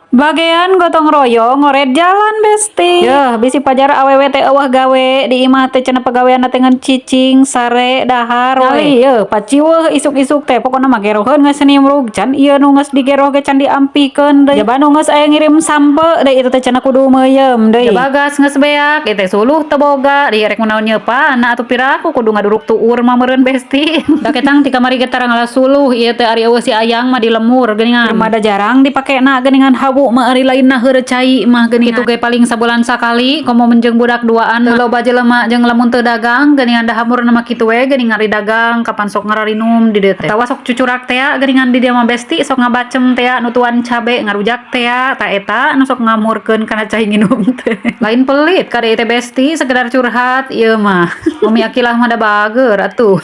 Bagean gotong royong ngored jalan, Besti. Yeuh, bisi pajar awewe teh euweuh gawe di imah teh cenah, pagawean teh ngan cicing, sare, dahar we. Yeuh, paciweuh isuk-isuk teh pokona mah geroheun geus nimrug can ieu nu geus digeroh ge can diampikeun deui. Jaba nu geus aya ngirim sampe deui itu teh cenah kudu meuyeum deui. Jaba gas geus beak ieu teh suluh teu boga deui, rek naon nyeupan atuh, piraku kudu ngaduruk tuur mah meureun, Besti. Da ketang ti kamari ge tara ngala suluh ieu teh, ari euweuh si Ayang mah di lemur geuningan. Mah jarang dipakena geuningan hawu mah, ari lain heureuy cai mah geuningan. Kitu ge paling sabulan sakali, komo mun jeung budak duaan mah. Loba jelema jeung lamun teu dagang geuningan, da hamurna mah kitu we geuningan, ari dagang kapan sok ngararinum di dieu teh. Atawa sok cucurak tea geuningan di dieu mah, Besti, sok ngabacem tea, nutuan cabe ngarujak tea, ta eta nu sok ngamurkeun kana cai nginum teh. Lain pelit kade teh, Besti, sekedar curhat ieu mah. Umi Akilah mah da bager atuh.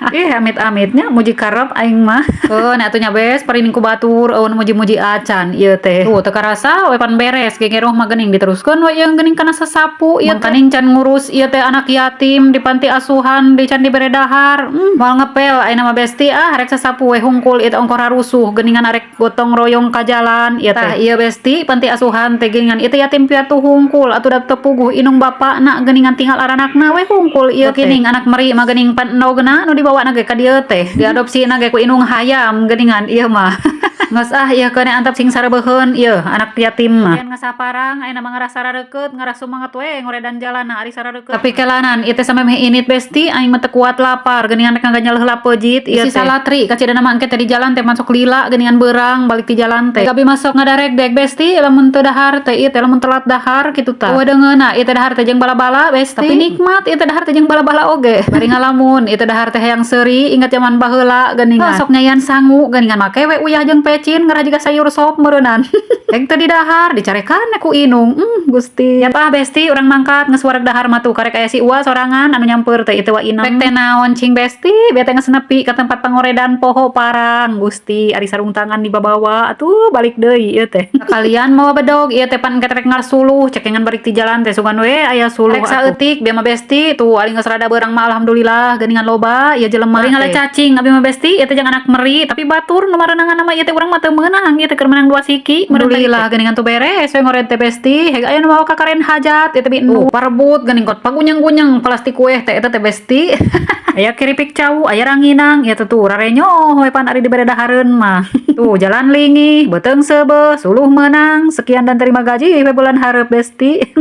Ih, amit-amitnya muji karep aing mah. Heuh, atuh nya, Bes, parining ku batur euweuh nu muji-muji acan ieu teh. Tuh teu karasa we pan beres gegeroh mah geuning, diteruskeun we ieu geuning kana sasapu ieu teh. Mangkaning can ngurus ieu teh anak yatim di panti asuhan di can dibere dahar. Moal ngepel ayeuna mah, Besti, ah, rek sasapu we hungkul ieu teh ongkoh rusuh geuningan, arek gotong royong ka jalan ieu teh. Tah ieu, Besti, panti asuhan teh geuningan ieu teh yatim piatu hungkul atuh, da teu puguh indung bapakna geuningan, tinggal aranakna we hungkul ieu teh. Geuning anak meri mah geuning pan endogna nu dibawa ge ka dieu teh. Diadopsina ge ku indung hayam geuningan ieu mah. Geus ah ieu keun antap sing sarebeuheun ieu anak yatim mah. Yen ngasaparang ayeuna mah ngarasa rareukeut, ngarasa sumanget we ngoredan jalan ari sarareukeut. Tapi kelanan ieu teh samemeh init, Besti, aing mah teu kuat lapar geuningan, rek ngaganyel heula peujit ieu teh. Si salatri kacidana mah engke teh di jalan teh masuk lila geuningan, beurang balik ti jalan teh. Gabi masuk ngadaregdeg, Besti, lamun teu dahar teh ieu teh, lamun telat dahar kitu tah. Euweuh deungeunna ieu teh dahar teh jeung bala-bala, Besti. Tapi nikmat ieu teh dahar teh jeung bala-bala oge. Bari ngalamun ieu teh dahar teh hayang seuri, ingat zaman baheula geuningan. Sok nyayan sangu geuningan, make we uyah jeung pecin ngarah jiga sayur sop meureunnan. Rek teu didahar dicarekan ku indung. Gusti. Ya ah, Besti, urang mangkat geus wareg dahar mah tuh, karek aya si Uwa sorangan anu nyamper teh itu wa inang. Rek teh naon cing, Besti, bete geus nepi ka tempat pangoredan poho parang, Gusti, ari sarung tangan dibabawa atuh balik deui ieu teh. Kalian mawa bedog ieu teh pan rek ngasuluh cekengan balik ti jalan teh sugan we aya suluh. Rek saeutik bieu mah, Besti, tuh ari geus rada beurang mah alhamdulillah geuningan, loba ieu jelema. Bari ngala cacing abi mah, Besti, ieu teh jang anak meri, tapi batur nu marenangan mah ieu teh, urang mah teu meunang ieu teh keur menang dua siki. Alhamdulillah geuningan tuh beres we ngored teh, Besti. Heg aya nu mawa kakaren hajat ieu teh bi nu parebut geuning kot pagunyeng-gunyeng plastik kue teh eta teh, Besti. Aya keripik cau, aya ranginang ieu teh, tuh rarenyoh we pan ari dibere dahareun mah. Tuh jalan lingih, beuteung seubeuh, suluh meunang. Sekian dan terima gaji we bulan hareup, Besti.